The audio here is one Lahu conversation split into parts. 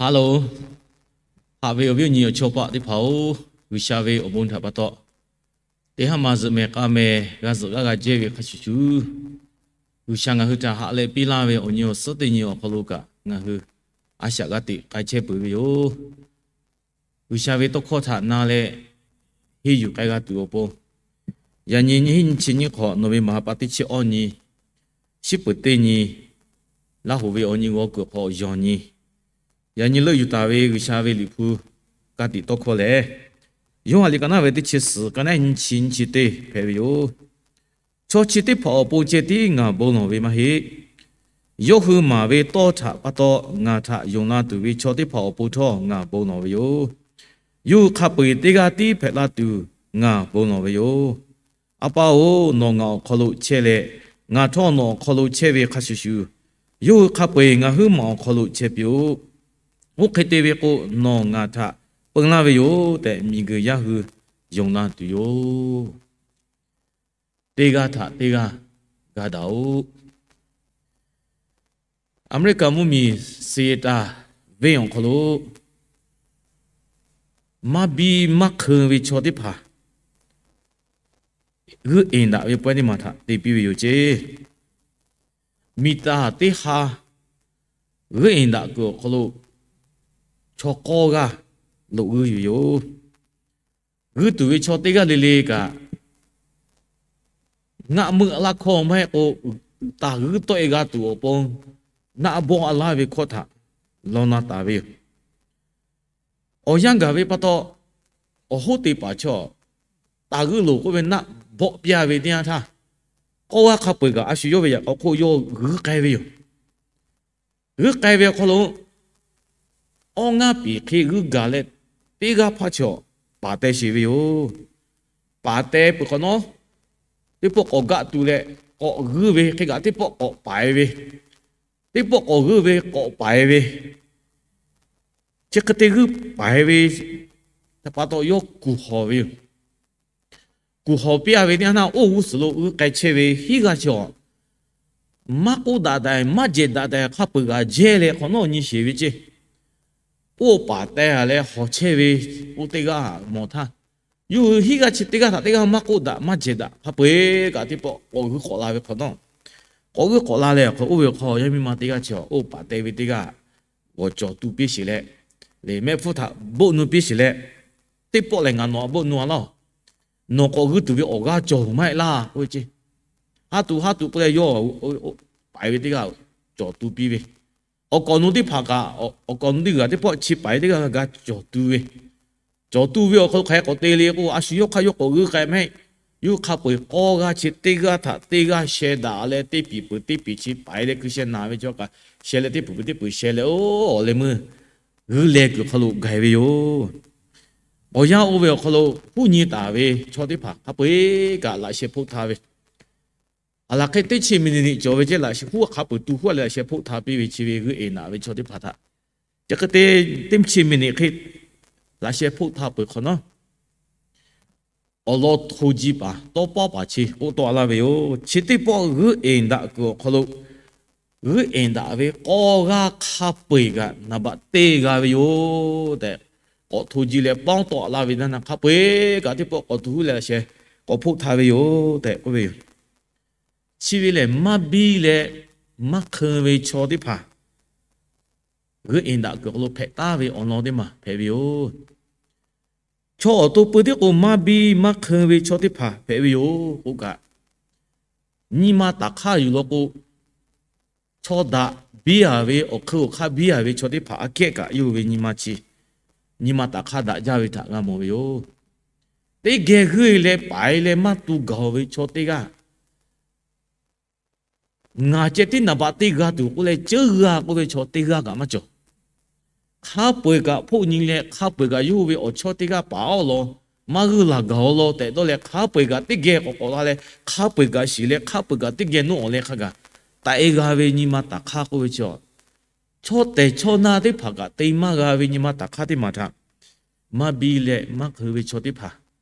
Hello, haꞈ ve awˬ viˉ awˬ nyi awˬ chawˇ paˆ teˇ hpaˍ-oˬ, G'uiˬsha ve awˬ bon htaꞈ pa taw, teˇ haˉ ma zuhꞈ mehˍ k'a mehˍ g'a zuhꞈ g'aˇ g'a jehˇ ve hk'a shuˍ shuˍ, G'uiˬsha ngaˬ hui htaꞈ haꞈ leh piˇ laˇ ve awˬ nyi awˬ suhˉ teˇ nyi awˬ hk'aw lo kaꞈ ngaˬ hui a shaꞈ g'a teꞈ k'ai chehˇ peuˬ ve yoˬ. G'uiˬsha ve tawˇ hkawˇ htaꞈ na leh henˇ yuˬ k'ai g'a tuˬ awˬ pon, yaꞈ nyi nyiˇ hinˉ nyiˇ chi nyiˇ hk'awꞈ November ha pa teˇ chi awˇ nyi, shiˉ peuˍ teˇ nyi, Laˇ hoꞈ ve awˬ nyi g'aw kuiˬ hk'aw yawˬ nyi, yaꞈ nyi leuˆ yuˬ taˍ ve G'uiˬsha ve Liꞈ hpu ka tiꞈ tawˇ hkawˇ lehˬ, Yoˇhanˬ liꞈ ka naˉ ve teˇ chi suhˍ ka naˉ nyiˇ chi nyiˇ chi teˇ hpehꞈ ve yoˬ. Chaw chi teˇ hpaˍ awˬ pon ceh tiˉ ngaˬ bon lawˬ ve maˇ heˆ. Yawˇ hui maˍ ve tawˇ htaꞈ pa taw ngaˬ htaꞈ yonˍ la tuˬ ve chaw teˇ hpaˍ awˬ pon htawˇ ngaˬ bon lawˬ ve yoˬ. Yawˇ hui hk'a peu-eˬ teˇ g'aˇ tiˉ hpehꞈ la tuˬ ngaˬ bon lawˬ ve yoˬ. A pa-oˬ, nawˬ ngaˬ awˬ hk'aw lo chehˇ leh, ngaˬ htawˇ nawˬ awˬ hk'aw lo chehˇ ve hk'a shuˍ shuˍ, yawˇ hui hk'a peu-eˬ ngaˬ huiˉ maˬ awˬ hk'aw lo chehˇ piˇ-oˆ. Oˇ hk'e te ve k'o, nawˬ ngaˬ htaꞈ peun laˇ ve yoˬ tehꞈ miˬguiˬ yaˇ hui yonˍ la tuˬ yoˬ. Teˇ g'aˇ htaꞈ teˇ g'aˇ ga daꞈ-oꞈ. Aˍmeˍriˆkaˍ mvuhˇmiˬ Seattle venˇ awˬ hk'aw lo maˇ biˇ maˇ hk'eun ve chaw teˇ hpaˍ g'euˆ eˍ daꞈ ve pawehˇ teˇ maˬ htaꞈ te piˇ ve yoˬ ceˇ. Miˬ taˍ teˇ ha g'euˆ eˍ daꞈ kuiˬ awˬ hk'aw lo chaw k'awˇ g'aˇ loꞈ g'uiˇ ve yoˬ. G'uiˇ tuˬ ve chaw teˇ g'aˇ le le kaꞈ, ngaˆ meuˆ laˇ hkawˇ maˇ heˆ k'o, taˍ g'uiˇ tawˆ-e g'a tuˬ awˬ pon naˆ bawˆ a laˇ ve hkawˇ htaꞈ law na taˍ ve yoˬ. Awˬ yanˇ gaˬ ve pa taw, awˬ hoˉ te paˍ chaw taˍ g'uiˇ loˬ k'oˆ ve naˆ bawˆ piˇ-a ve teˇ yanˇ htaˇ, k'awˇ g'aˇ hk'a peu-eˬ kaꞈ a shu yawˇ ve yaꞈ k'aw hk'oˆ yawˇ g'uiˇ k'ai ve yoˬ. G'uiˇ k'ai ve awˬ hk'aw lo, awˇ ngaˇ piˍ hk'e g'uiˇ gaˬ leh, teˇ g'aˇ hpaˇ chaw paˍ teh sheˍ ve yoˬ. Paˍ teh peuˬ hk'awꞈ nawˉ, teˇ pawˆ k'awꞈ gaˆ tu leh k'awꞈ g'uiˇ ve hk'e kaꞈ teˇ pawˆ k'awꞈ paiˍ ve, teˇ pawˆ k'awꞈ g'uiˇ ve k'awꞈ paiˍ ve, chi hk'e te g'uiˇ paiˍ ve pa taw yawˇ kuˬ hawˬ ve yoˬ. Kuˬ hawˬ piˇ-a ve teˇ yanˇ htaˇ, oˇ g'uˇ suhˍ lo g'uiˇ k'ai chehˇ ve hiˉ g'aˇ chaw maˇ k'oˆ daꞈ taˍ, maˇ jehˬ daꞈ taˍ, hk'a peu-eˬ kaꞈ jehˇ leh hk'awꞈ nawˉ nyi sheˍ ve ceˇ. Oˇ paˍ teh-a leh hawˬ chehˇ ve oˇ teˇ g'aˇ mawˬ htaˇ, yawˇ hui hiˉ g'aˇ chi teˇ g'aˇ htaꞈ teˇ g'aˇ maˇ k'oˆ daꞈ maˇ jehˬ daꞈ, hk'a peu-eˬ kaꞈ teˇ pawˆ k'awꞈ g'uiˇ k'awꞈ la ve hk'awꞈ nawˉ, k'awꞈ g'uiˇ k'awꞈ la leh awˬ hk'aw lo oˇ ve awˬ hk'aw yaˇ miˇ ma teˇ g'aˇ chi oˇ paˍ teh ve teˇ g'aˇ g'awˬ cawˬ tu piˇ sheˍ leh, lehˬ mehˆ hpfuhˇ htaꞈ boˆ nu piˇ sheˍ leh, teˇ pawˆ lehˬ ngaˬ nawˬ htaꞈ boˆ nu-a laˇ-oˬ. Nawˬ k'awꞈ g'uiˇ tuˬ ve awˬ g'aˇ cawˬ maˇ heˆ laˇ k'oˆ ve ceˇ. Haˉ tuˬ haˉ tuˬ k'oˆ leh yawˇ paiˍ ve teˇ g'aˇ cawˬ tu piˇ ve, awˬ kawꞈ nawˉ teˇ hpaˍ kaꞈ, awˬ kawꞈ nawˉ teˇ g'aˇ teˇ pawˆ chi paiˍ teˇ g'aˇ g'a cawˬ tu ve, cawˬ tu ve awˬ hk'aw lo hk'aˬ hk'e k'awꞈ te le k'o, a shu yawˇ hk'aˇ yawˇ k'awꞈ g'uiˇ k'ai maˇ heˆ. Yawˇ hk'a peu-eˬ k'awˇ g'aˇ chi teˇ g'aˇ htaꞈ teˇ g'aˇ sheh daꞈ leh teˇ piˍ peuˬ teˇ piˍ chi paiˍ leh hkui sheh naˍ ve chaw kaꞈ sheh leh teˇ piˍ peuˬ teˇ piˍ sheh leh oˇ awˬ leh meuˇ g'uiˇ leh kuiˬ hk'aw lo gaˬ ve yoˬ. Awˬ yanˇ oˇ ve awˬ hk'aw lo huˉ nyi taˍ ve chaw teˇ hpaˍ hk'a peu-eˬ kaꞈ laꞈ sheh hpoˆ htaˇ ve, aˬ laˬ hk'e teˇ chi miˬ niꞈ cawˬ ve ceˇ, laꞈ sheh huˉ hk'a peu-eˬ tu huˉ leh laꞈ sheh hpoˆ htaˇ piˇ ve chi ve g'euˆ eˍ daꞈ ve chaw teˇ hpaˍ htaꞈ chi hk'e te teˇ chi miˬ niꞈ hk'e laꞈ sheh hpoˆ htaˇ peuˬ hk'awꞈ nawˉ, awˬ lawn hto ji paˍ tawˇ pawˆ paˍ chi k'oˆ tawˆ laˇ ve yoˬ. Chi teˇ pawˆ g'euˆ eˍ daꞈ kuiˬ awˬ hk'aw lo g'euˆ eˍ daꞈ ve k'awˇ g'aˇ hk'a peu-eˬ kaꞈ naˍ baꞈ teˇ g'a ve yoˬ tehꞈ, k'awꞈ hto ji leh pawˇ tawˆ laˇ ve naˆ naˆ hk'a peu-eˬ kaꞈ teˇ pawˆ k'awꞈ tu huˉ leh laꞈ sheh k'awꞈ hpoˆ htaˇ ve yoˬ tehꞈ k'oˆ ve yoˬ. Chi ve lehˬ maˇ biˇ leh maˇ hk'eun ve chaw teˇ hpaˍ g'euˆ eˍ daꞈ kuiˬ awˬ hk'aw lo hpehꞈ taˍ ve awˬ lawn teˇ maˬ hpehꞈ ve yoˬ. Chaw awˬ to peu teˇ k'o maˇ biˇ maˇ hk'eun ve chaw teˇ hpaˍ hpehꞈ ve yoˬ k'o kaꞈ, nyi ma taˍ hk'aˇ yuˬ law k'o, chaw daꞈ biˇ-a ve awˬ hk'eun awˬ hk'aˇ biˇ-a ve chaw teˇ hpaˍ aꞈ kehˉ kaꞈ yawˇ hui ve nyi ma chi nyi ma taˍ hk'aˇ daꞈ jaˇ ve htaꞈ g'a mawˬ ve yoˬ. Teˇ geh g'euˆ leh paiˍ leh maˇ tu gaˬ-oˬ ve chaw teˇ g'aˇ, ngaˬ ceh tiˉ naˍ baꞈ teˇ g'a tuˬ k'oˆ leh ceuˉ g'a k'oˆ ve chaw teˇ g'aˇ kaꞈ maˇ cawˬ. Hk'a peu-eˬ kaꞈ hpoˆ nyi leh hk'a peu-eˬ kaꞈ yawˇ hui ve awˬ chawˇ teˇ g'aˇ paˍ-oˬ law, maˇ g'uiˇ laˬ gaˬ-oˬ law tehꞈ dawˇ leh hk'a peu-eˬ kaꞈ teˇ geh k'awꞈ k'awꞈ la leh hk'a peu-eˬ kaꞈ shiˍ leh hk'a peu-eˬ kaꞈ teˇ geh nawˉ-oˬ leh hk'a gaˬ taꞈ-e g'a ve nyi ma taˍ hk'aˇ k'oˆ ve chi, chaw tehˬ chaw na teˇ hpaˍ kaꞈ te maˇ g'a ve nyi ma taˍ hk'aˇ teˇ maˬ htaꞈ maˇ biˇ leh maˇ hk'eun ve chaw teˇ hpaˍ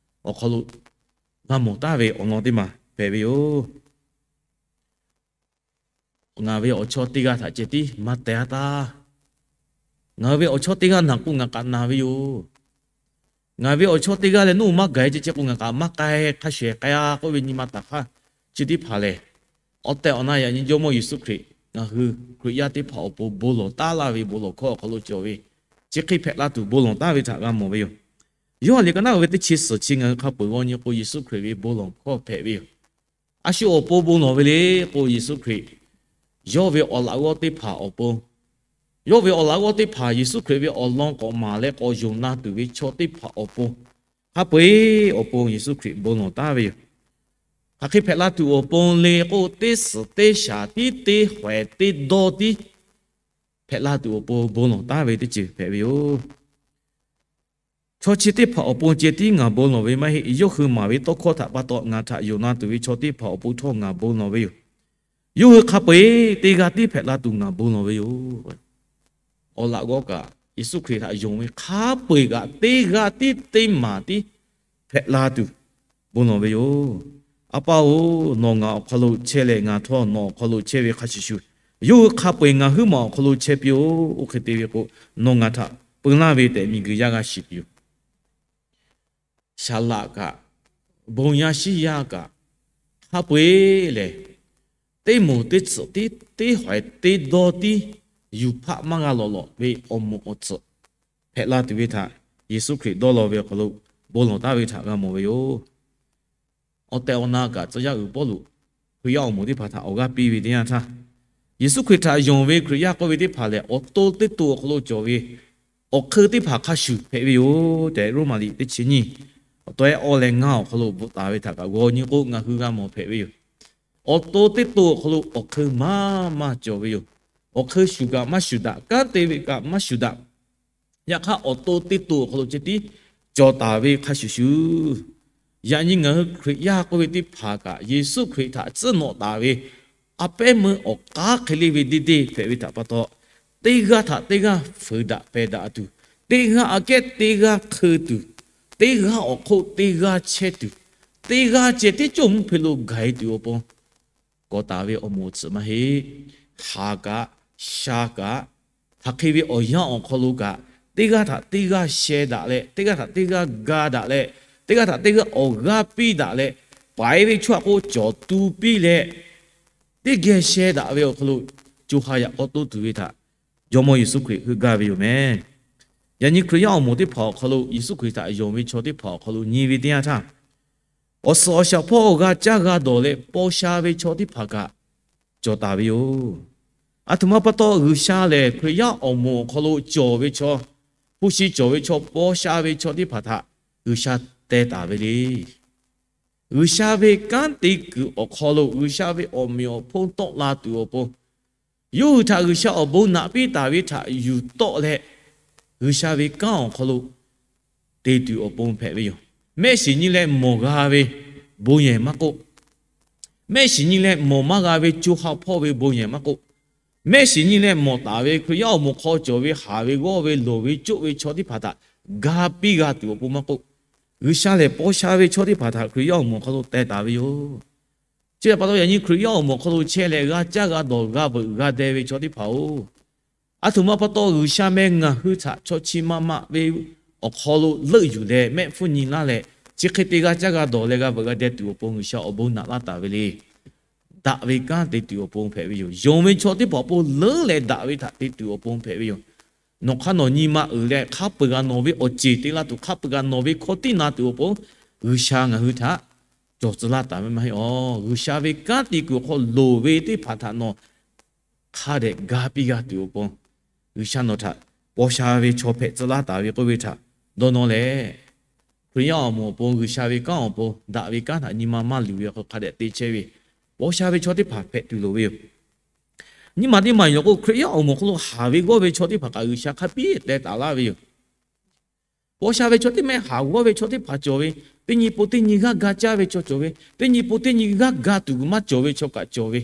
awˬ hk'aw lo g'a mawˬ taˍ ve awˬ lawn teˇ maˬ hpehꞈ ve yoˬ. Ngaˬ ve awˬ chawˇ teˇ g'aˇ htaꞈ ceh tiˉ maˇ teh-a taˇ. Ngaˬ hui ve awˬ chawˇ teˇ g'aˇ naˬ k'o ngaˬ kaꞈ naˬ ve yoˬ. Ngaˬ ve awˬ chawˇ teˇ g'aˇ leh naˉ maˇ gaˬ-e ceh ceh k'o ngaˬ kaꞈ maˇ k'ai hk'a shuˍ k'ai-a k'oˆ ve nyi ma taˍ hk'aˇ, chi teˇ hpaˍ lehˬ, awˬ tehˬ awˬ na yaꞈ nyi Jawˇmawˇ Yeˍsuˆ Hkriꞈ ngaˬ hui Hkriꞈ yaˇ teˇ hpaˍ awˬ pon bon lawˬ taˉ laˇ ve bon lawˬ hkawˇ awˬ hk'aw lo cawˬ ve, chi hk'e hpehꞈ la tuˬ bon lawˬ taˉ ve htaꞈ g'a mawˬ ve yoˬ. Yoˇhanˬ liꞈ ka naˉ ve teˇ chi suhˍ chi ngaˬ hui hk'a peu-eˬ g'aw nyi k'o, Yeˍsuˆ Hkriꞈ ve bon lawˬ hkawˇ hpehꞈ ve yoˬ. A shu awˬ pon bon lawˬ ve le k'o, Yeˍsuˆ Hkriꞈ yawˇ ve awˬ laꞈ g'awˇ teˇ hpaˍ awˬ pon, yawˇ ve awˬ laꞈ g'awˇ teˇ hpaˍ Yeˍsuˆ Hkriꞈ ve awˬ lawn k'awꞈ maˍ leh k'awꞈ yonˍ na tuˬ ve chaw teˇ hpaˍ awˬ pon, hk'a peu-eˬ awˬ pon Yeˍsuˆ Hkriꞈ bon lawˬ taˉ ve yoˬ. Hk'aˬ hk'e hpehꞈ la tuˬ awˬ pon le k'o, teˇ suhˍ teˇ shaˍ tiˉ, teˇ hawehˍ teˇ dawˇ tiˉ hpehꞈ la tuˬ awˬ pon bon lawˬ taˉ ve teˇ ceuˬ hpehꞈ ve yoˬ. Chaw chi teˇ hpaˍ awˬ pon ceh tiˉ ngaˬ bon lawˬ ve maˇ heˆ. Yawˇ hui maˍ ve tawˇ hkawˇ htaꞈ pa taw ngaˬ htaꞈ yonˍ na tuˬ ve chaw teˇ hpaˍ awˬ pon htawˇ ngaˬ bon lawˬ ve yoˬ. Yawˇ hui hk'a peu-eˬ teˇ g'aˇ tiˉ hpehꞈ la tuˬ ngaˬ bon lawˬ ve yoˬ. Awˬ laꞈ g'awˇ kaꞈ Yeˍsuˆ Hkriꞈ htaꞈ yonˍ ve hk'a peu-eˬ kaꞈ teˇ g'aˇ tiˉ teˇ maˬ tiˉ hpehꞈ la tuˬ bon lawˬ ve yoˬ. A pa-oˬ, nawˬ ngaˬ awˬ hk'aw lo chehˇ leh ngaˬ htawˇ nawˬ awˬ hk'aw lo chehˇ ve hk'a shuˍ shuˍ, yawˇ hui hk'a peu-eˬ ngaˬ huiˉ maˬ awˬ hk'aw lo chehˇ piˇ-oˆ. Oˇ hk'e te ve k'o, nawˬ ngaˬ htaꞈ peu laˇ ve tehꞈ miˬguiˬ yaˇ g'a shiˍ piˇ-oˬ. Saˍ laꞈ kaꞈ, bon yaˇ shiˉ yaˇ kaꞈ, hk'a peu-eˬ lehˬ, teˇ moˍ teˇ tsuhꞈ tiˉ, teˇ hawehˍ teˇ dawˇ tiˉ, yuˬ hpaˆ maˇ g'a lawˬ lawˬ ve awˬ moˍ awˬ tsuhꞈ hpehꞈ la tuˬ ve htaꞈ Yeˍsuˆ Hkriꞈ dawˇ law ve awˬ hk'aw lo bon lawˬ taˉ ve htaꞈ g'a mawˬ ve yoˬ. Awˬ tehˬ awˬ na kaꞈ tcuh yaˇ uiˍ Pawˇluꞈ Hkriꞈ yaˇ awˬ moˍ teˇ hpaˍ htaꞈ awˬ g'aˇ piˇ ve teˇ yanˇ htaˇ, Yeˍsuˆ Hkriꞈ htaꞈ yonˍ ve Hkriꞈ yaˇ k'oˆ ve teˇ hpaˍ lehˬ, awˬ to teˇ to awˬ hk'aw lo cawˬ ve awˬ hk'eun teˇ hpaˍ hk'a shuˍ hpehꞈ ve yoˬ tehꞈ, Roˉmaꞈ liꞈ teˇ chi nyiˇ awˬ taw-ehˉ awˇ leh ngaˇ awˬ hk'aw lo bvuhꞈ taˍ ve htaꞈ kaꞈ g'aw nyi k'o, ngaˬ hui g'a mawˬ hpehꞈ ve yoˬ. Awˬ to teˇ to awˬ hk'aw lo awˬ hk'eun maˇ maˇ cawˬ ve yoˬ. Awˬ hk'eun shuˍ kaꞈ maˇ shuˍ daꞈ, kanˉ te ve kaꞈ maˇ shuˍ daꞈ. Yaꞈ hk'aˇ, awˬ to teˇ to awˬ hk'aw lo ceh tiˉ cawˬ taˍ ve hk'a shuˍ shuˍ, yaꞈ nyi ngaˬ hui Hkriꞈ yaˇ k'oˆ ve teˇ hpaˍ kaꞈ Yeˍsuˆ Hkriꞈ htaꞈ tcuhˉ nawꞈ taˍ ve a pehˉ meuˇ awˬ k'aˉ hk'e le ve deˇ deˇ hpehꞈ ve htaꞈ pa taw, teˇ g'aˇ htaꞈ teˇ g'aˇ fuiˍ daꞈ pehˬ daꞈ tuˬ, teˇ g'aˇ aꞈ kehˉ teˇ g'aˇ hk'eun tuˬ, teˇ g'aˇ awˬ hk'oˆ teˇ g'aˇ chehˇ tuˬ, teˇ g'aˇ ceh tiˉ cawˇ mvuhˇ hpe lo gaˬ-e tuˬ awˬ pon kawꞈ taˍ ve awˬ moˍ awˬ tsuhꞈ maˇ heˆ. Haˍ kaꞈ, sha kaꞈ, hk'aˬ hk'e ve awˬ yanˇ awˬ hk'aw lo kaꞈ, teˇ g'aˇ htaꞈ teˇ g'aˇ sheh daꞈ leh, teˇ g'aˇ htaꞈ teˇ g'aˇ ga daꞈ leh, teˇ g'aˇ htaꞈ teˇ g'aˇ awˬ g'aˇ piˇ daꞈ leh, paiˍ ve chaw htaꞈ k'o cawˬ tu piˇ leh, teˇ geh sheh daꞈ ve awˬ hk'aw lo co ha yaꞈ k'aw toˇ tuˬ ve htaꞈ Jawˇmawˇ Yeˍsuˆ Hkriꞈ heuˆ gaˇ ve yoˬ meh. Yaꞈ nyi Hkriꞈ yaˇ awˬ moˍ teˇ hpaˍ awˬ hk'aw lo, Yeˍsuˆ Hkriꞈ htaꞈ yonˍ ve chaw teˇ hpaˍ awˬ hk'aw lo nyi ve teˇ yanˇ htaˇ, awˬ suhˍ awˬ shaˍ hpawˇ g'a caˇ g'a dawˬ leh paw sha ve chaw teˇ hpaˍ kaꞈ cawˬ taˍ ve yoˬ. Aˬ htoꞈ ma pa taw G'uiˬsha lehˬ Hkriꞈ yaˇ awˬ moˍ awˬ hk'aw lo cawˬ ve chaw, hpu shi cawˬ ve chaw, paw sha ve chaw teˇ hpaˍ htaꞈ G'uiˬsha teh taˍ ve le. G'uiˬsha ve kanˉ te kuiˬ awˬ hk'aw lo, G'uiˬsha ve awˬ meꞈ awˬ hponˇ tawˆ la tuˬ awˬ pon, yawˇ hui htaꞈ G'uiˬsha awˬ bon naꞈ piˇ taˍ ve htaꞈ yuˬ tawˆ leh, G'uiˬsha ve kanˉ awˬ hk'aw lo te tuˬ awˬ pon hpehꞈ ve yoˬ. Mehˆ shiˍ nyi leh mawˬ g'a ve bon yehˬ maˇ k'oˆ, mehˆ shiˍ nyi leh mawˬ maˇ g'a ve co ha hpawˇ ve bon yehˬ maˇ k'oˆ, mehˆ shiˍ nyi leh mawˬ taˍ ve Hkriꞈ yaˇ awˬ moˍ hk'aw cawˬ ve haˍ ve g'awˇ ve loˍ ve coˆ ve chaw teˇ hpaˍ htaꞈ ga piˇ g'a tuˬ awˬ pon maˇ k'oˆ, G'uiˬsha lehˬ paw sha ve chaw teˇ hpaˍ htaꞈ Hkriꞈ yaˇ awˬ moˍ hk'aw lo teh taˍ ve yoˬ. Chi htaꞈ pa taw yaꞈ nyi Hkriꞈ yaˇ awˬ moˍ hk'aw lo chehˇ leh g'a caˇ g'a dawˬ g'a veuꞈ g'a deh ve chaw teˇ hpaˍ-oˬ, aˬ htoꞈ ma pa taw G'uiˬsha meh ngaˬ hui htaꞈ chaw chi ma ma ve awˬ hk'aw lo leuˆ yuˬ leh mehˆ hpfuhˇ nyi laˇ leh, chi hk'e te g'a caˇ g'a dawˬ leh g'a veuꞈ g'a deh tuˬ awˬ pon G'uiˬsha awˬ bon naꞈ laˇ taˍ ve le. Daꞈ ve kanˉ te tuˬ awˬ pon hpehꞈ ve yoˬ. Yonˍ ve chaw teˇ hpaˍ awˬ pon leuˉ leh daꞈ ve htaꞈ te tuˬ awˬ pon hpehꞈ ve yoˬ. Nawˬ hk'aˇ nawˬ nyi ma uiˍ leh hk'a peu-eˬ g'a nawˬ ve awˬ ceˬ te la tuˬ, hk'a peu-eˬ g'a nawˬ ve hkawˇ tiˉ na tuˬ awˬ pon G'uiˬsha ngaˬ hui htaꞈ cawˬ tcuh laˇ taˍ ve maˇ heˆ-oˬ. G'uiˬsha ve kanˉ te kuiˬ awˬ hk'aw loˍ ve teˇ hpaˍ htaꞈ nawˬ hk'a dehꞈ ga piˇ g'a tuˬ awˬ pon, G'uiˬsha nawˬ htaꞈ paw sha ve chaw hpehꞈ tcuh laˇ taˍ ve k'oˆ ve htaꞈ dawˇ nawˇ leh, Hkriꞈ yaˇ awˬ moˍ awˬ pon G'uiˬsha ve kanˉ awˬ pon daꞈ ve kanˉ htaꞈ nyi ma maˇ luˬ ve awˬ hk'aw hk'a dehꞈ te chehˇ ve paw sha ve chaw teˇ hpaˍ hpehꞈ tuˬ loˍ ve yoˬ. Nyiˇ maˬ teˇ maˬ yoˬ k'o, Hkriꞈ yaˇ awˬ moˍ hk'aw lo haˍ ve g'awˇ ve chaw teˇ hpaˍ kaꞈ G'uiˬsha hk'a biˇ teh taˍ laˇ ve yoˬ. Paw sha ve chaw teˇ mehˆ haˍ g'awˇ ve chaw teˇ hpaˍ cawˬ ve, teˇ nyi po teˇ nyi g'aˇ ga caˇ ve chaw cawˬ ve, teˇ nyi po teˇ nyi g'aˇ ga tuˬ maˇ cawˬ ve chaw kaꞈ cawˬ ve,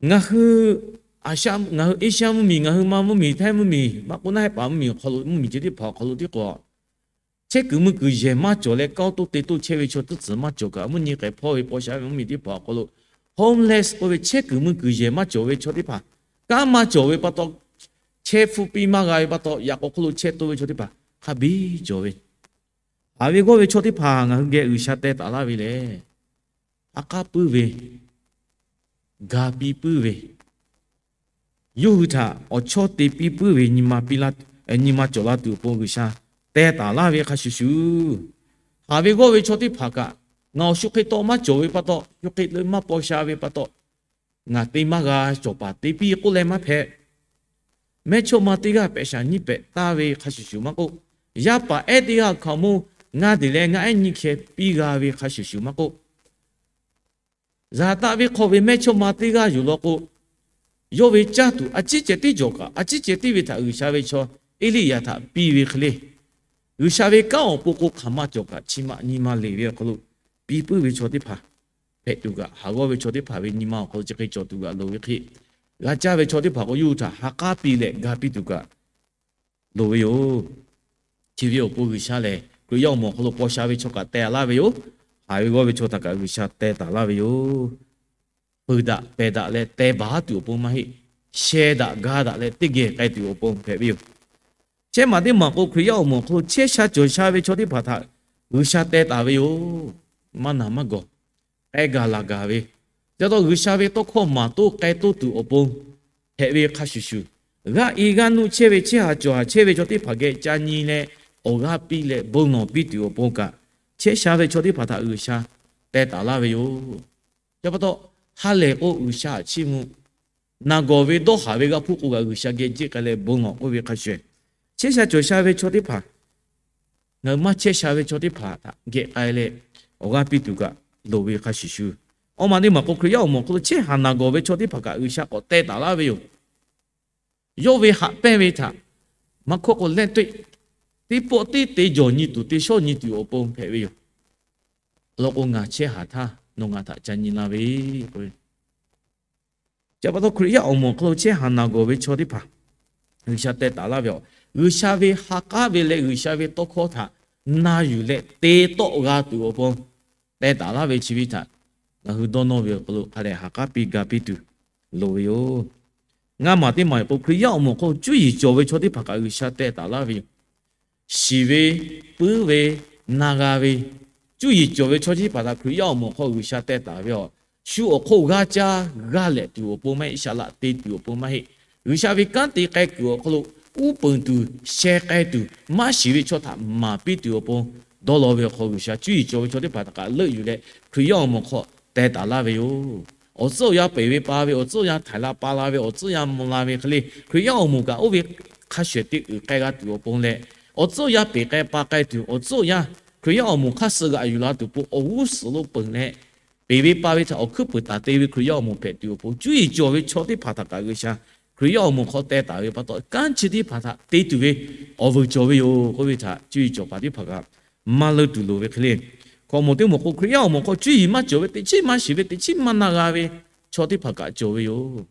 ngaˬ hui Aˍsha, ngaˬ hui Eˇshaˆ mvuhˇmiˬ, ngaˬ hui Manˇ mvuhˇmiˬ, Htaiˇ mvuhˇmiˬ, maˇ k'oˆ naˉ hehˆ paˍ mvuhˇmiˬ awˬ hk'aw lo mvuhˇmiˬ ceh teˇ hpaˍ awˬ hk'aw lo tiˉ k'o, chehˇ kuiˬ mui kuiˬ yehˬ maˇ cawˬ leh kanˉ toˇ te toˇ chehˇ ve chaw tcuhˉ tcuhˍ maˇ cawˬ kaꞈ, mvuhˇ nyi k'ehˬ hpawˇ ve paw sha ve mvuhˇmiˬ teˇ hpaˍ awˬ hk'aw lo, homeless k'oˆ ve chehˇ kuiˬ mui kuiˬ yehˬ maˇ cawˬ ve chaw teˇ hpaˍ, kanˉ maˇ cawˬ ve pa taw, chehˇ hpfuhˇ piˇ maˇ g'a ve pa taw, yaꞈ k'aw hk'oˆ lo chehˇ toˇ ve chaw teˇ hpaˍ hk'a biˇ cawˬ ve, haˍ ve g'awˇ ve chaw teˇ hpaˍ ngaˬ hui geh G'uiˬsha teh taˍ laˇ ve lehˬ, ha k'aˉ puiˉ ve, ga piˇ puiˉ ve, yawˇ hui htaꞈ awˬ chawˇ te piˇ puiˉ ve nyi ma piˇ laˇ, nyi ma cawˬ la tuˬ awˬ pon G'uiˬsha teh taˍ laˇ ve hk'a shuˍ shuˍ, haˍ ve g'awˇ ve chaw teˇ hpaˍ kaꞈ, ngaˬ awˬ shu hk'e taw maˇ cawˬ ve pa taw, shu hk'e leh maˇ paw sha ve pa taw, ngaˬ te maˇ g'a, cawˬ paˍ te piˇ k'oˆ leh maˇ hpehꞈ. Mehˇchawˇma teˇ g'aˇ pehꞈ shaˍ nyiˇ pehꞈ taˍ ve hk'a shuˍ shuˍ maˇ k'oˆ, yaˇ paˍ ehˉ teˇ g'aˇ hkaoˍmonˇ ngaˇ deˬ leh ngaˇ ehˉ nyiˇ hkeh piˇ g'a ve hk'a shuˍ shuˍ maˇ k'oˆ, zaˍ taˆ ve hk'aw ve mehˇchawˇma teˇ g'aˇ yoˬ law k'o, yawˇ ve caˇ tuˬ a ciˉ ceh tiˉ jawˬ kaꞈ, a ciˉ ceh tiˉ ve htaꞈ G'uiˬsha ve chaw Eˇliˇyaꞈ htaꞈ piˇ ve hk'e le, G'uiˬsha ve kanˉ awˬ pon k'o hk'aˬ ma cawˬ kaꞈ, chi ma nyi ma leˬ ve awˬ hk'aw lo piˇ puiˉ ve chaw teˇ hpaˍ hpehꞈ tuˬ kaꞈ, haˍ g'awˇ ve chaw teˇ hpaˍ ve nyi ma awˬ hk'aw lo chi hk'e cawˬ tuˬ kaꞈ loˍ ve hk'e, g'a caˇ ve chaw teˇ hpaˍ k'o yawˇ hui htaꞈ ha k'aˉ piˇ leh ga piˇ tuˬ kaꞈ loˍ ve yoˬ. Chi ve awˬ pon G'uiˬsha lehˬ, Hkriꞈ yaˇ awˬ moˍ awˬ hk'aw lo paw sha ve chaw kaꞈ teh laˇ ve yoˬ. Haˍ ve g'awˇ ve chaw htaꞈ kaꞈ G'uiˬsha teh taˍ laˇ ve yoˬ. Peuˬ daꞈ pehˬ daꞈ leh teh baˬ tuˬ awˬ pon maˇ heˆ. Sheh daꞈ ga daꞈ leh teˇ geh k'ai tuˬ awˬ pon hpehꞈ ve yoˬ. Chehˇ maˬ teˇ maˬ k'o, Hkriꞈ yaˇ awˬ moˍ awˬ hk'aw lo chehˇ sha cawˬ sha ve chaw teˇ hpaˍ htaꞈ G'uiˬsha teh taˍ ve yoˬ. Maˇ naˬ maˇ gawˬ, k'ai gaˬ laˬ gaˬ ve, ca taw G'uiˬsha ve tawˇ hkawˇ maˍ toˇ k'ai toˇ tuˬ awˬ pon hpehꞈ ve hk'a shuˍ shuˍ, g'aˇ e g'aˇ nuˆ chehˇ ve, chehˇ ha cawˬ ha chehˇ ve chaw teˇ hpaˍ geh ca nyi leh, awˬ g'aˇ piˇ leh bon lawˬ piˇ tuˬ awˬ pon kaꞈ, chehˇ sha ve chaw teˇ hpaˍ htaꞈ G'uiˬsha teh taˍ laˇ ve yoˬ. Chi pa taw, ha lehˬ k'o G'uiˬsha htaꞈ chiˇ mvuh, naˬ gawˬ ve dawˇ haˍ ve g'a hpuˇ k'o kaꞈ G'uiˬsha geh jiˆ k'ai leh bon lawˬ k'oˆ ve hk'a shuˍ, chehˇ sha cawˬ sha ve chaw teˇ hpaˍ, ngaˬ hui maˇ chehˇ sha ve chaw teˇ hpaˍ htaꞈ geh k'ai leh awˬ g'aˇ piˇ tuˬ kaꞈ loˍ ve hk'a shuˍ shuˍ, awˬ maˬ teˇ maˬ k'o Hkriꞈ yaˇ awˬ moˍ awˬ hk'aw lo chehˇ ha naˬ gawˬ ve chaw teˇ hpaˍ kaꞈ G'uiˬsha k'awꞈ teh taˍ laˇ ve yoˬ. Yawˇ ve haꞈ pehnˇ ve htaꞈ maˇ hkawˇ k'o lehˇ teˇ, teˇ pawˆ tiˉ te jawˬ nyi tuˬ te shawˉ nyi tuˬ awˬ pon hpehꞈ ve yoˬ. Awˬ lawn k'o, ngaˬ chehˇ ha htaˇ nawˬ ngaˬ htaꞈ ca nyi la ve k'o, chi pa taw Hkriꞈ yaˇ awˬ moˍ awˬ hk'aw lo chehˇ ha naˬ gawˬ ve chaw teˇ hpaˍ G'uiˬsha teh taˍ laˇ ve yoˬ. G'uiˬsha ve ha k'aˉ ve leh G'uiˬsha ve tawˇ hkawˇ htaꞈ na yuˬ leh te tawˆ g'a tuˬ awˬ pon teh taˍ laˇ ve chi ve htaꞈ ngaˬ hui dawˇ nawˇ ve awˬ hk'aw lo hk'a dehꞈ ha k'aˉ piˇ ga piˇ tuˬ loˍ ve yoˬ. Ngaˇ maˬ teˇ maˬ k'o, Hkriꞈ yaˇ awˬ moˍ awˬ hk'aw lo cuˇ yiˍ cawˬ ve chaw teˇ hpaˍ kaꞈ G'uiˬsha teh taˍ laˇ ve yoˬ. Shiˍ ve, puiˉ ve, na g'a ve, cuˇ yiˍ cawˬ ve chaw teˇ hpaˍ htaꞈ Hkriꞈ yaˇ awˬ moˍ awˬ hk'aw G'uiˬsha teh taˍ ve yoˬ. Shu awˬ hk'oˆ g'aˇ caˇ g'aˇ lehꞈ tuˬ awˬ pon maˇ heˆ, shaˍ laꞈ te tuˬ awˬ pon maˇ heˆ. G'uiˬsha ve kanˉ te k'ai kuiˬ awˬ hk'aw lo uˉ peunˍ tuˬ, sheh k'ai tuˬ, maˇ shiˍ ve chaw htaꞈ maˍ piˇ tuˬ awˬ pon dawˇ law ve awˬ hk'aw, G'uiˬsha cuˇ yiˍ cawˬ ve chaw teˇ hpaˍ htaꞈ kaꞈ leuˆ yuˬ leh Hkriꞈ yaˇ awˬ moˍ hk'aw teh taˍ laˇ ve yoˬ. Awˬ tcuhˉ awˬ yanˇ peˬ ve pa ve, awˬ tcuhˉ awˬ yanˇ htaiˍ la pa la ve, awˬ tcuhˉ yanˇ mvuh la ve hk'e le, Hkriꞈ yaˇ awˬ moˍ kaꞈ oˇ ve hk'a shuˍ shuˍ te uiˍ k'ai g'a tuˬ awˬ pon leh, awˬ tcuhˉ awˬ yanˇ peˬ k'ai pa k'ai tuˬ, awˬ tcuhˉ awˬ yanˇ Hkriꞈ yaˇ awˬ moˍ hk'aˇ suh g'aꞈ yuˬ la tuˬ pon awˬ g'uˇ suhˍ lo peuˬ leh, peˬ ve pa ve htaꞈ awˬ hkuiˉ puiˍ taˍ te ve Hkriꞈ yaˇ awˬ moˍ hpehꞈ tuˬ awˬ pon, cuˇ yiˍ cawˬ ve chaw teˇ hpaˍ htaꞈ kaꞈ G'uiˬsha Hkriꞈ yaˇ awˬ moˍ hk'aw teh taˍ ve pa taw, kanˉ chi teˇ hpaˍ htaꞈ te tuˬ ve awˬ vuiˬ cawˬ ve yoˬ k'oˆ ve htaꞈ cuˇ yiˍ cawˬ paˍ teˇ hpaˍ kaꞈ maˇ leuˆ tuˬ loˍ ve hk'e le. Hkawꞈ moˍ teˇ moˍ k'o, Hkriꞈ yaˇ awˬ moˍ hk'aw cuˇ yiˍ maˇ cawˬ ve, teꞈ chiˉ maˇ shiˍ ve, teꞈ chiˉ maˇ na g'a ve chaw teˇ hpaˍ kaꞈ cawˬ ve yoˬ.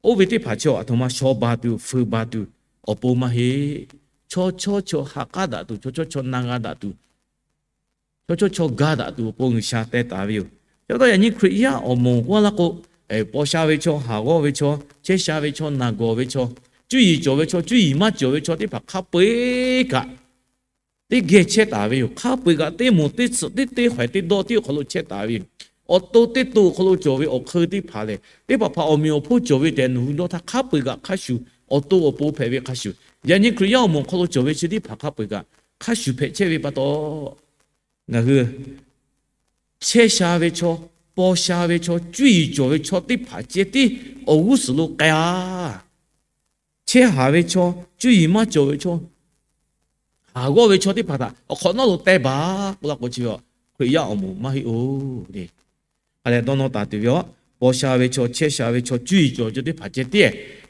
Oˇ ve teˇ hpaˍ chi aˬ htoꞈ ma shaw baˬ tuˬ, fuiˍ baˬ tuˬ awˬ pon maˇ heˆ. Chaw chawˇ chaw ha k'aˉ daꞈ tuˬ, chaw chawˇ chaw na g'a daꞈ tuˬ, chaw chawˇ chaw ga daꞈ tuˬ awˬ pon G'uiˬsha teh taˍ ve yoˬ. Chi pa taw yaꞈ nyi Hkriꞈ yaˇ awˬ moˍ k'oˆ laˇ k'o, paw sha ve chaw, haˍ g'awˇ ve chaw, chehˇ sha ve chaw, naˬ gawˬ ve chaw, cuˇ yiˍ cawˬ ve chaw, cuˇ yiˍ maˇ cawˬ ve chaw teˇ hpaˍ hk'a peu-eˬ kaꞈ teˇ geh chehˇ taˍ ve yoˬ. Hk'a peu-eˬ kaꞈ teˇ moˍ teˇ tsuhꞈ, teˇ teˇ hawehˬ teˇ dawˇ tiˉ awˬ hk'aw lo chehˇ taˍ ve yoˬ. Awˬ to teˇ to awˬ hk'aw lo cawˬ ve awˬ hk'eun teˇ hpaˍ lehˬ, teˇ hpaˍ hpaˍ awˬ meꞈ awˬ hponˇ cawˬ ve tehꞈ nawˬ hui dawˇ htaˇ, hk'a peu-eˬ kaꞈ hk'a shuˍ awˬ to awˬ pon hpehꞈ ve hk'a shuˍ, yaꞈ nyi Hkriꞈ yaˇ awˬ moˍ awˬ hk'aw lo cawˬ ve chi teˇ hpaˍ hk'a peu-eˬ kaꞈ hk'a shuˍ hpehꞈ chehˇ ve pa taw, ngaˬ hui chehˇ sha ve chaw, paw sha ve chaw, cuˇ yiˍ cawˬ ve chaw teˇ hpaˍ ceh tiˉ awˬ g'uˇ suhˍ lo k'ai-a. Chehˇ haˍ ve chaw, cuˇ yiˍ maˇ cawˬ ve chaw, haˍ g'awˇ ve chaw teˇ hpaˍ htaꞈ awˬ hk'awꞈ nawˉ lo teh baˬ k'oˆ laˇ k'o, chi ve Hkriꞈ yaˇ awˬ moˍ maˇ heˆ-oˬ le. Hk'a leh dawˇ nawˇ taˍ tuˬ ve yoˬ. Paw sha ve chaw, chehˇ sha ve chaw, cuˇ yiˍ cawˬ ve chaw teˇ hpaˍ ceh tiˉ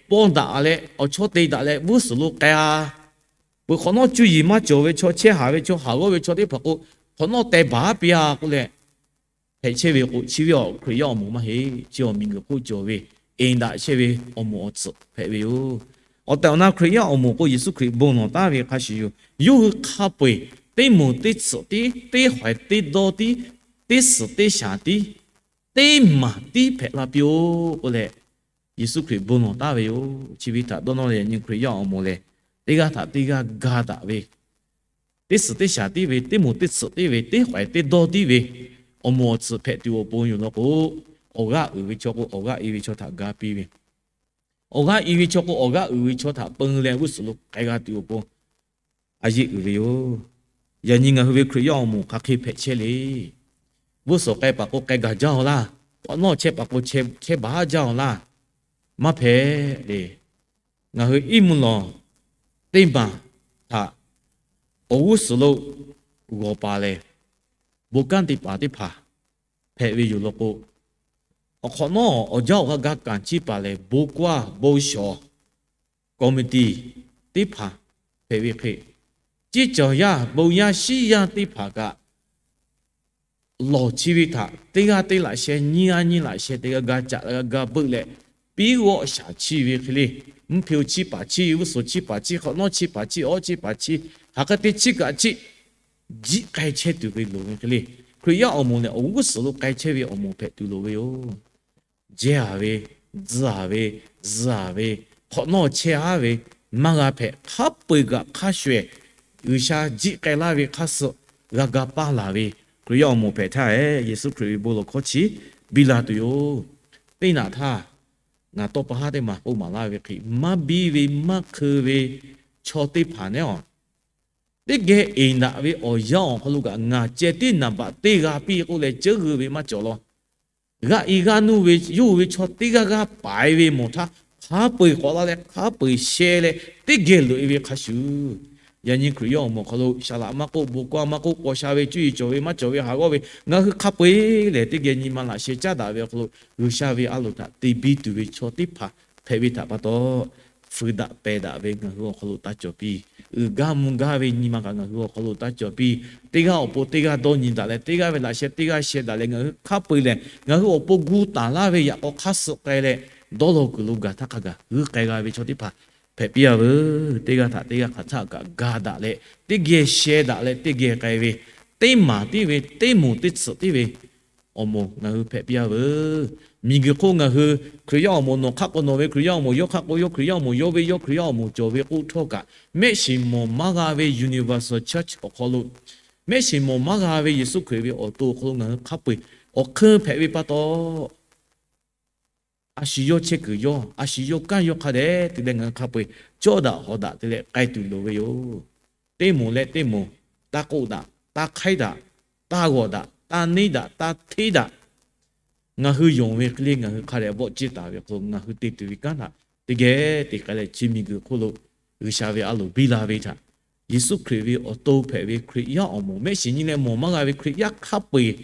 paw daꞈ leh awˬ chawˇ te daꞈ leh g'uˇ suhˍ lo k'ai-a. Peuˬ hk'awꞈ nawˉ cuˇ yiˍ maˇ cawˬ ve chaw, chehˇ haˍ ve chaw, haˍ g'awˇ ve chaw teˇ hpaˍ k'o, hk'awꞈ nawˉ teh baˬ piˇ-a k'oˆ leh hpehꞈ chehˇ ve k'o, chi ve awˬ Hkriꞈ yaˇ awˬ moˍ maˇ heˆ. Chi awˬ miˬguiˬ hk'oˆ cawˬ ve, eˬ daꞈ chehˇ ve awˬ moˍ awˬ tsuhꞈ hpehꞈ ve yoˬ. Awˬ tehˬ awˬ na Hkriꞈ yaˇ awˬ moˍ k'o, Yeˍsuˆ Hkriꞈ bon lawˬ taˍ ve hk'a shuˍ yoˬ. Yawˇ hui hk'a peu-eˬ teˇ moˍ teˇ tsuhꞈ tiˉ, teˇ hawehˬ teˇ dawˇ tiˉ, teˇ suhˍ teˇ shaˍ tiˉ, teˇ maˬ tiˉ hpehꞈ la piˇ-oˆ k'oˆ leh, Yeˍsuˆ Hkriꞈ bon lawˬ taˍ ve yoˬ. Chi ve htaꞈ dawˇ nawˇ leh yaꞈ nyi Hkriꞈ yaˇ awˬ moˍ lehˬ, teˇ g'aˇ htaꞈ teˇ g'aˇ ga daꞈ ve, teˇ suhˍ teˇ shaˍ tiˉ ve, teˇ moˍ teˇ tsuhꞈ tiˉ ve, teˇ hk'awehˍ teˇ dawˇ tiˉ ve awˬ moˍ awˬ tsuhꞈ hpehꞈ tuˬ awˬ pon yoˬ law k'o, awˬ g'aˇ uiˍ ve chaw k'o, awˬ g'aˇ i ve chaw htaꞈ ga piˇ ve, awˬ g'aˇ i ve chaw k'o, awˬ g'aˇ uiˍ ve chaw htaꞈ peun leh g'uˇ suhˍ lo k'ai g'a tuˬ awˬ pon a yeˆ uiˍ ve yoˬ. Yaꞈ nyi ngaˬ hui ve Hkriꞈ yaˇ awˬ moˍ hk'aˬ hk'e hpehꞈ chehˇ le. G'uˇ suhˍ k'ai paˍ k'o k'ai gaˬ jaˇ-oˬ laˇ. K'awꞈ nawˇ chehˇ paˍ k'o chehˇ baˬ haˉ jaˇ-oˬ laˇ. Maˇ hpehꞈ le. Ngaˬ hui iˉ mvuhˇ lawˬ teˇ maˬ htaꞈ awˬ g'uˇ suhˍ lo g'awˬ paˍ lehˬ, bon kanˉ te paˍ teˇ hpaˍ hpehꞈ ve yoˬ law k'o, awˬ hk'awꞈ nawˉ awˬ jaˇ awˬ g'aˇ ga kanˍ chiˇ paˍ lehˬ, bon kaˇ bon shawˍ committee teˇ hpaˍ hpehꞈ ve hk'e, ciˇ cawˬ yaˇ bon yaˇ shiˉ yaˇ teˇ hpaˍ kaꞈ lawˬ chi ve htaꞈ teˇ g'aˇ teˇ laꞈ sheh, nyiˇ g'aˇ nyiˇ laꞈ sheh te g'a ga caꞈ g'a ga beuˆ leh, piˉ g'awˆ shaˍ chiˇ ve hk'e le. Mvuhˇ hpe-oˬ chiˇ paˍ chiˇ, g'uˇ suhˍ chiˇ paˍ chiˇ, hk'awꞈ nawˉ chiˇ paˍ chiˇ, awˉ chiˇ paˍ chiˇ, hk'aˬ hk'e te chiˇ kaꞈ chiˇ, jiˆ k'ai chehˇ tuˬ ve loˍ ve hk'e le. Hkriꞈ yaˇ awˬ moˍ lehˬ, awˬ g'uˇ suhˍ lo k'ai chehˇ ve awˬ moˍ hpehꞈ tuˬ loˍ ve yoˬ. Jehˇ-aˬ ve, tzuhˇ-aˬ ve, zuhˇ-aˬ ve, hk'awꞈ nawˉ chehˇ-aˉ ve, maˇ g'a hpehꞈ. Hk'a peu-eˬ kaꞈ hk'a shuˍ-ehˍ, G'uiˬsha jiˆ k'ai laˇ ve hk'a suh g'a ga paˇ laˬ ve Hkriꞈ yaˇ awˬ moˍ hpehꞈ htaˇ-ehˍ, Yeˍsuˆ Hkriꞈ ve bon lawˬ hkawˇ chi biˇ la tuˬ yoˬ. Teˇ naꞈ htaˇ, ngaˬ tawˇ pa haˉ teˇ maˬ k'oˆ maˍ laˇ ve hk'e, maˇ biˇ ve maˇ hkeu ve chaw teˇ hpaˍ nehˉ-aˬ, teˇ geh eˍ naꞈ ve awˬ yanˇ awˬ hk'aw lo kaꞈ ngaˬ ceh tiˉ naˍ baꞈ teˇ g'a piˇ k'oˆ leh ceuˉ g'uiˇ ve maˇ cawˬ law. G'aˇ i g'aˇ nuˇ ve yawˇ hui ve chaw teˇ g'aˇ g'aˇ paiˍ ve mawˬ htaˇ, hk'a peu-eˬ k'awꞈ la leh hk'a peu-eˬ sheh leh teˇ geh loꞈ-e ve hk'a shuˍ, yaꞈ nyi Hkriꞈ yaˇ awˬ moˍ awˬ hk'aw lo saˍ laꞈ maˇ k'oˆ, bon kaˇ maˇ k'oˆ, k'aw sha ve cuˇ yiˍ cawˬ ve maˇ cawˬ ve haˍ g'awˇ ve, ngaˬ hui hk'a peu-eˬ lehˬ teˇ geh nyi ma laꞈ sheh caˉ daꞈ ve awˬ hk'aw lo G'uiˬsha ve a loˍ htaꞈ te biˇ tuˬ ve chaw teˇ hpaˍ hpehꞈ ve htaꞈ pa taw, fuiˍ daꞈ pehˬ daꞈ ve ngaˬ hui awˬ hk'aw lo taˇ cawˬ piˇ. Uiˍ gaˇ mvuh gaˇ ve nyi ma kaꞈ ngaˬ hui awˬ hk'aw lo taˇ cawˬ piˇ. Teˇ g'aˇ awˬ pon teˇ g'aˇ dawˇ nyi daꞈ leh, teˇ g'aˇ ve laꞈ sheh teˇ g'aˇ sheh daꞈ leh, ngaˬ hui hk'a peu-eˬ lehˬ ngaˬ hui awˬ pon gu taˍ laˇ ve yaꞈ k'aw hk'aˇ suh k'ai leh, dawˇ law kuiˬ lo gaˬ htaˇ hk'a gaˬ g'uiˇ k'ai g'a ve chaw teˇ hpaˍ hpehꞈ piˇ-a veuˬ. Teˇ g'aˇ htaꞈ teˇ g'aˇ hk'aˬ htaˆ kaꞈ ga daꞈ leh, teˇ geh sheh daꞈ leh teˇ geh k'ai ve, teˇ maˍ tiˉ ve, teˇ moˍ teˇ tsuhꞈ tiˉ ve awˬ moˍ ngaˬ hui hpehꞈ piˇ-a veuˬ. Miˬguiˬ hk'oˆ ngaˬ hui Hkriꞈ yaˇ awˬ moˍ nawˬ hk'aˆ k'o nawˬ ve Hkriꞈ yaˇ awˬ moˍ, yawˇ hk'aˆ k'o yawˇ Hkriꞈ yaˇ awˬ moˍ, yawˇ ve yawˇ Hkriꞈ yaˇ awˬ moˍ cawˬ ve k'oˆ htawˇ kaꞈ, mehˆ shiˍ mawˬ maˇ g'a ve universal church awˬ hk'aw lo, mehˆ shiˍ mawˬ maˇ g'a ve Yeˍsuˆ Hkriꞈ ve awˬ to awˬ hk'aw lo ngaˬ hui hk'a peu-eˬ awˬ hk'eun hpehꞈ ve pa taw, a shu yawˇ chehˇ kuiˬ yawˇ, a shu yawˇ kanˉ yawˇ hk'a dehꞈ te leh ngaˬ hui hk'a peu-eˬ cawˇ daꞈ hawˍ daꞈ te leh k'ai tuˬ loˍ ve yoˬ. Teˇ moˍ leh teˇ moˍ taˇ k'oˆ daꞈ, taˇ hk'aiˉ daꞈ, taˇ g'awˬ daꞈ, taˇ neˇ daꞈ, taˇ hteˇ daꞈ. Ngaˬ hui yonˍ ve hk'e le ngaˬ hui hk'a dehꞈ vawˆ ciˇ taˍ ve awˬ hk'aw lo ngaˬ hui te tuˬ ve kanˉ htaꞈ teˇ geh te k'ai leh, chi miˬguiˬ hk'oˆ lo G'uiˬsha ve a loˍ biˇ la ve htaꞈ Yeˍsuˆ Hkriꞈ ve awˬ to hpehꞈ ve Hkriꞈ yaˇ awˬ moˍ, mehˆ shiˍ nyi leh mawˬ maˇ g'a ve Hkriꞈ yaˇ hk'a peu-eˬ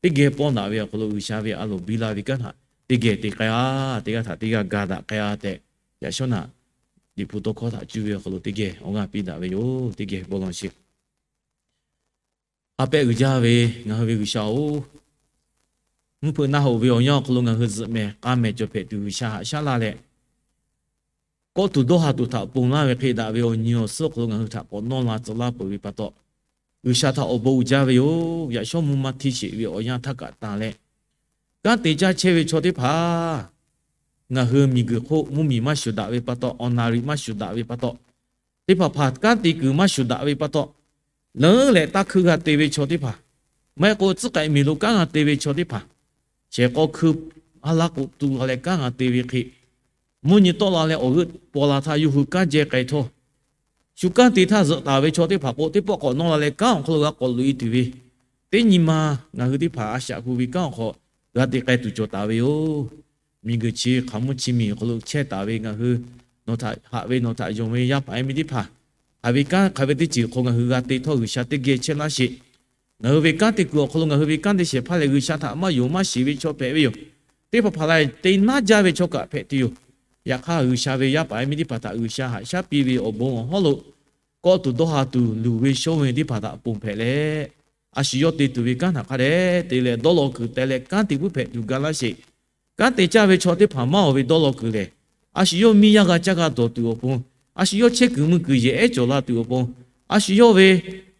teˇ geh pawnˇ daꞈ ve awˬ hk'aw lo G'uiˬsha ve a loˍ biˇ la ve kanˉ htaꞈ teˇ geh te k'ai-a, teˇ g'aˇ htaꞈ teˇ g'aˇ ga daꞈ k'ai-a tehꞈ, yaꞈ shawˉ naꞈ Liꞈ hpu tawˇ hkawˇ htaꞈ cuˇ ve awˬ hk'aw lo teˇ geh awˬ g'aˇ piˇ daꞈ ve yoˬ. Teˇ geh bon lawˬ sheˍ. A pehꞈ uiˍ jaˇ ve ngaˬ hui ve G'uiˬsha-oˬ, mvuhˇ hpeuꞈ naˆ hoꞈ ve awˬ yanˇ awˬ hk'aw lo ngaˬ hui zuhꞈ mehˍ k'a mehˍ cawˬ hpehꞈ tuˬ G'uiˬsha haꞈ shaˉ laˇ leh, kawˆ tuˬ dawˇ ha tuˬ htaꞈ ponˬ laˇ ve hk'e daꞈ ve awˬ nyi awˬ suhˉ awˬ hk'aw lo ngaˬ hui htaꞈ k'awꞈ nawˇ la tcuh laˇ peuˬ ve pa taw, G'uiˬsha htaꞈ awˬ bon uiˍ jaˇ ve yoˬ. Yaꞈ shawˉ mvuhˇ maˇ htiˇ sheˍ ve awˬ yanˇ htaˇ kaꞈ tanˬ leh, kanˉ te caˇ chehˇ ve chaw teˇ hpaˍ, ngaˬ hui miˬguiˬ hk'oˆ mvuhˇmiˬ maˇ shuˍ daꞈ ve pa taw, awˬ naˍ riˍ maˇ shuˍ daꞈ ve pa taw, teˇ hpaˍ hpaˍ kanˉ te kuiˬ maˇ shuˍ daꞈ ve pa taw, leuˉ leh taˇ hkuiˇ g'a te ve chaw teˇ hpaˍ, maˇ heˆ k'o tcuhˉ k'ai miˬ lo kanˉ g'a te ve chaw teˇ hpaˍ, shehˍ k'aw hkui ha laˇ k'o tu la leh kanˉ g'a te ve hk'e, mvuhˇ nyi tawˆ la leh awˬ g'euˆ paw la htaˇ yawˇ hui kanˉ jehˇ k'ai htawˇ, shu kanˉ te htaˇ zuhꞈ taˍ ve chaw teˇ hpaˍ k'o, teˇ pawˆ k'awꞈ nawˇ la leh kanˉ awˬ hk'aw lo g'a k'awꞈ loꞈ-e tuˬ ve, teˇ nyi ma ngaˬ hui teˇ hpaˍ a shaꞈ hu ve kanˉ awˬ hk'aw g'a te k'ai tuˬ cawˬ taˍ ve yoˬ. Miˬguiˬ chi hk'aˬ mvuhˇ chi miˬ awˬ hk'aw lo chehˇ taˍ ve ngaˬ hui, nawˬ htaꞈ haꞈ ve nawˬ htaꞈ yonˍ ve yaˇ paˍ yaˇ miˇ teˇ hpaˍ, hk'aˬ ve kanˉ hk'aˬ ve teˇ ceuˬ hk'aw ngaˬ hui g'a te htawˇ G'uiˬsha teˇ geh chehˇ laˇ sheˍ. Ngaˬ hui ve kanˉ te kuiˬ awˬ hk'aw lo ngaˬ hui ve kanˉ te shehˍ hpaˇ leh G'uiˬsha htaꞈ maˇ yonˍ maˇ shiˍ ve chaw hpehꞈ ve yoˬ. Teˇ hpaˍ hpaˍ la te naˉ jaˇ ve chaw kaꞈ hpehꞈ tuˬ yoˬ. Yaꞈ hk'aˇ G'uiˬsha ve yaˇ paˍ yaˇ miˇ teˇ hpaˍ htaꞈ G'uiˬsha haꞈ shaˉ piˇ ve awˬ bon awˬ hawˉ lo, kawˆ tuˬ dawˇ ha tuˬ luˬ ve shawˉ ve teˇ hpaˍ htaꞈ ponˬ hpehꞈ leh, a shu yawˇ te tuˬ ve kanˉ htaꞈ hk'a dehꞈ te leh dawˇ law kuiˬ teh leh kanˉ te puiˉ hpehꞈ tuˬ ga laˇ sheˍ. Kanˉ te caˇ ve chaw teˇ hpaˍ maˇ awˬ ve dawˇ law kuiˬ lehˬ, a shu yawˇ miˇ yaˇ g'a caˇ g'a dawˬ tuˬ awˬ pon, a shu yawˇ chehˇ kuiˬ mui kuiˬ yehˬ ehˉ cawˬ la tuˬ awˬ pon, a shu yawˇ ve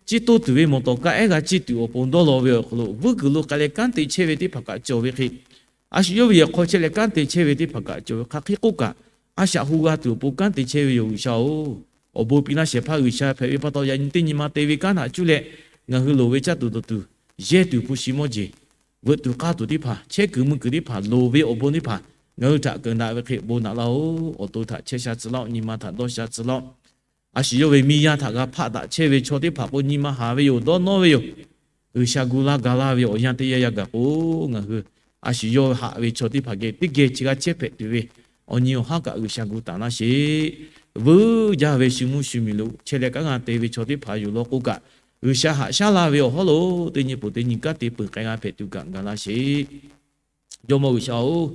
ciˇ toˇ tuˬ ve mawˬ tawˍ kaˇ ehˉ g'a ciˇ tuˬ awˬ pon dawˇ law ve awˬ hk'aw lo vuiˬ kuiˬ lo k'ai leh kanˉ te chehˇ ve teˇ hpaˍ kaꞈ cawˬ ve hk'e, A shu yawˇ ve yehˬ hk'aw chehˇ leh kanˉ te chehˇ ve teˇ hpaˍ kaꞈ cawˬ ve hk'aˬ hk'e k'oˆ kaꞈ, a shaꞈ hu g'a tuˬ awˬ pon kanˉ te chehˇ ve yoˬ. G'uiˬsha-oˬ, awˬ bon piˇ laˇ shehˍ hpaˇ G'uiˬsha hpehꞈ ve pa taw, yaꞈ nyi teˇ nyi ma te ve kanˉ htaꞈ cuˇ leh, ngaˬ hui loˍ ve caˇ tuˬ dawˬ tuˬ, yehˇ tuˬ hpu shi mawˇ jeˬ, veuꞈ tuˬ k'aˇ tuˬ teˇ hpaˍ, chehˇ kuiˬ mui kuiˬ teˇ hpaˍ loˍ ve awˬ bon teˇ hpaˍ ngaˬ hui htaꞈ keunˍ daꞈ ve hk'e bon naꞈ laˇ-oˬ. Awˬ to htaꞈ chehˇ sha tcuh laˇ-oˆ. Nyi ma htaꞈ dawˇ sha tcuh laˇ-oˆ. A shu yawˇ ve miˇ yaˇ htaꞈ g'a hpaˆ daꞈ chehˇ ve chaw teˇ hpaˍ k'o, nyi ma haˍ ve yoˬ, dawˇ nawˇ ve yoˬ. G'uiˬsha gu laˇ ga laˇ ve awˬ yanˇ teˇ yanˇ yaˇ gaˬ k'o, ngaˬ hui a shu yawˇ haꞈ ve chaw teˇ hpaˍ geh teˇ geh chi g'a chehˇ hpehꞈ tuˬ ve awˬ nyi awˬ haˉ kaꞈ G'uiˬsha gu taˍ laˇ sheˍ. Vuiˇ jaˇ ve shu mvuhˇ shu miˬ lo chehˇ leh kanˉ g'a te ve chaw teˇ hpaˍ yoˬ law k'o kaꞈ, G'uiˬsha haꞈ shaˉ laˇ ve awˬ hawˉ lo teˇ nyi poˬ teˇ nyi kanˉ te peuˬ k'ai g'a hpehꞈ tuˬ kaꞈ gaˬ laˇ sheˍ. Jawˇmawˇ G'uiˬsha-oˬ,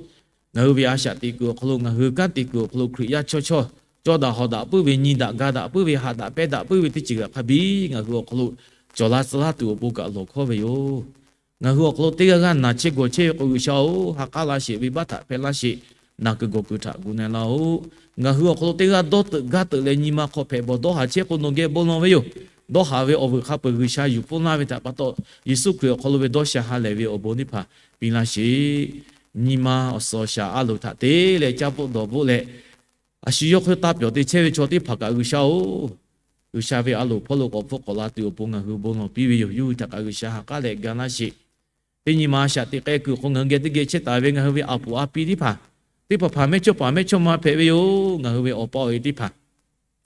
ngaˬ hui ve a shaꞈ teꞈ kuiˬ awˬ hk'aw lo, ngaˬ hui kanˉ te kuiˬ awˬ hk'aw lo, Hkriꞈ yaˇ chawˇ chawˇ cawˇ daꞈ hawˍ daꞈ puiˉ ve, nyi daꞈ ga daꞈ puiˉ ve, haꞈ daꞈ pehnˇ daꞈ puiˉ ve teˇ ceuˬ hk'a biˇ ngaˬ hui awˬ hk'aw lo cawˬ la tcuh laˇ tuˬ awˬ pon kaꞈ lawˬ hkawˇ ve yoˬ. Ngaˬ hui awˬ hk'aw lo teˇ g'aˇ g'aˇ naˬ chehˇ gawˬ chehˇ ve k'o, G'uiˬsha-oˬ, ha k'aˉ laˇ sheˍ, venˇbaˆ htaꞈ hpehˇ laˇ sheˍ, naˬ kuiˬ gawˬ kuiˬ htaꞈ gu na laˇ-oˆ. Ngaˬ hui awˬ hk'aw lo teˇ g'aˇ dawˇ teuꞈ gaˇ teuꞈ leh nyi ma hk'aw hpehꞈ bawˬ dawˇ haˍ chehˇ k'o, nawˬ geh bon lawˬ ve yoˬ. Dawˇ haˍ ve awˬ vuiˬ hk'a peuˬ G'uiˬsha yuˬ hpfuhˇ laˇ ve htaꞈ pa taw, Yeˍsuˆ Hkriꞈ awˬ hk'aw lo ve dawˇ sha ha lehˬ ve awˬ bon teˇ hpaˍ piˇ laˇ sheˍ. Nyi ma awˬ suhˍ awˬ shaˍ a loˍ htaꞈ te leh caˇ bvuhˆ dawˬ bvuhˆ leh, a shu yawˇ hk'e taˇ pyawˬ te chehˇ ve chaw teˇ hpaˍ kaꞈ G'uiˬsha-oˬ, G'uiˬsha ve a loˍ hpawˇ lo k'awꞈ hpfuhˆ k'awꞈ la tuˬ awˬ pon ngaˬ hui bon lawˬ piˇ ve yoˬ. Yawˇ hui htaꞈ kaꞈ G'uiˬsha ha k'aˉ leh ga laˇ sheˍ. Teˇ nyi ma a shaꞈ teꞈ k'ai kuiˬ awˬ hk'aw ngaˬ hui geh teˇ geh chehˇ taˍ ve ngaˬ hui ve a puˍ a pi teˇ hpaˍ, teˇ hpaˍ hpaˍ mehˇchawˇpaˍ mehˇchawˇma hpehꞈ ve yoˬ. Ngaˬ hui ve awˬ pa awˬ e teˇ hpaˍ,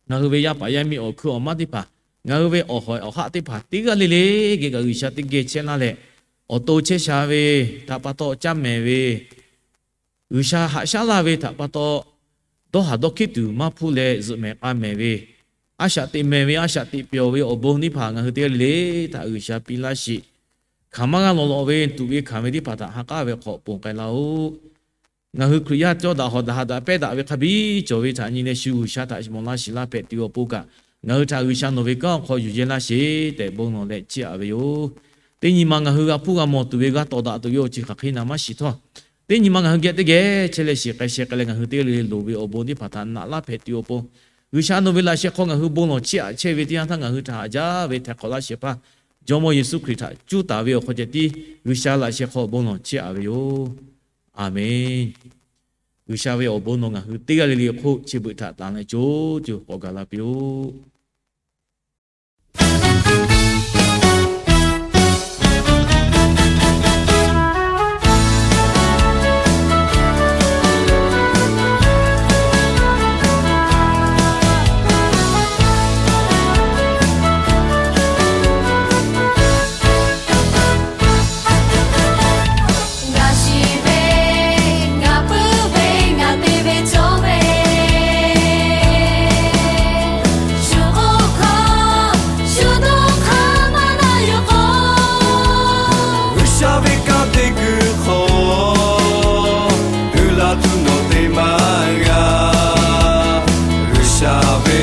ngaˬ hui ve yaˇ paˍ yaˇ miˇ awˬ hkui awˬ maˇ teˇ hpaˍ, ngaˬ hui ve awˬ hawˍ awˬ haˆ teˇ hpaˍ teˇ g'aˇ le le geh kaꞈ G'uiˬsha teˇ geh chehˇ laˇ leh, awˬ to chehˇ sha ve htaꞈ pa taw caˇ mehˍ ve, G'uiˬsha haꞈ shaˉ laˇ ve htaꞈ pa taw, dawˇ haˍ dawˇ hkiˉ tuˬ maˇ hpuˇ leh zuhꞈ mehˍ k'a mehˍ ve, a shaꞈ teꞈ mehˍ ve, a shaꞈ teꞈ pyawˬ ve awˬ bon teˇ hpaˍ ngaˬ hui teˇ g'aˇ le le htaꞈ G'uiˬsha piˇ laˇ sheˍ. Hkanˍ maˇ g'a lawˬ lawꞈ ve tuꞈ ve hkanˍ ve teˇ hpaˍ htaꞈ ha k'aˉ ve hk'aw ponˬ k'ai laˇ-oˆ. Ngaˬ hui Hkriꞈ yaˇ cawˇ daꞈ hawˍ daꞈ haꞈ daꞈ pehnˇ daꞈ ve hk'a biˇ cawˬ ve htaꞈ nyi leh shu G'uiˬsha htaꞈ mawˬ laˇ shiˍ laˇ hpehꞈ tuˬ awˬ pon kaꞈ, ngaˬ hui htaꞈ G'uiˬsha nawˬ ve kanˉ awˬ hk'aw yuˬ yehˇ laˇ sheˍ tehꞈ bon lawˬ leh chiˇ aꞈ ve yoˬ. Teˇ nyi ma ngaˬ hui g'a hpuˇ g'a mawˬ tuˬ ve, g'a tawˍ daꞈ tuˬ ve awˬ ceuˬ hk'aˬ hk'e naˍ maˇ shiˍ htawˇ, teˇ nyi ma ngaˬ hui geh teˇ geh chehˇ leh shiˍ k'ai sheh k'ai leh ngaˬ hui teˇ g'aˇ le le loˍ ve awˬ bon teˇ hpaˍ htaꞈ naꞈ laˇ hpehꞈ tuˬ awˬ pon, G'uiˬsha nawˬ ve laꞈ sheh hk'aw ngaˬ hui bon lawˬ chiˇ aꞈ chehˇ ve teˇ yanˇ htaˇ ngaˬ hui htaꞈ haꞈ jaˇ ve htaiˍ hk'awꞈ laˇ shehˍ hpaˇ Jawˇmawˇ Yeˍsuˆ Hkriꞈ htaꞈ cuˇ taˍ ve awˬ hk'aw ceh tiˉ G'uiˬsha laꞈ sheh hk'aw bon lawˬ chiˇ aꞈ ve yoˬ. A menˬ. G'uiˬsha ve awˬ bon nawˬ ngaˬ hui teˇ g'aˇ le le hk'oˆ chi beuꞈ htaꞈ tanˍ leh co co k'awꞈ gaˬ la piˇ-oˆ. Ngaˬ shiˍ ve, ngaˬ puiˉ ve, ngaˬ te ve cawˇ ve, shu k'oˆ hkawˇ shu dawˇ hk'aˇ maˇ na yoˬ k'o, G'uiˬsha ve kanˉ te kuiˬ hk'aw uiˍ la tuˬ nawˬ te maˇ g'a. G'uiˬsha ve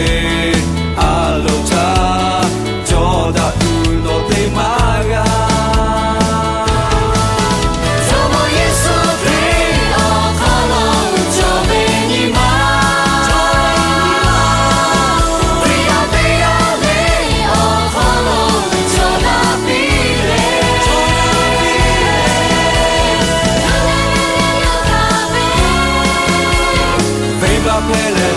a loˍ htaꞈ cawˇ daꞈ tuˬ nawˬ te maˇ g'a. Jawˇmawˇ Yeˍsuˆ Hkriꞈ awˬ hk'aw lo cawˬ ve nyi ma, Hkriꞈ yaˇ teˇ g'aˇ le awˬ hk'aw lo cawˬ daꞈ piˇ leh, venˇbaˆ hpehˇ leh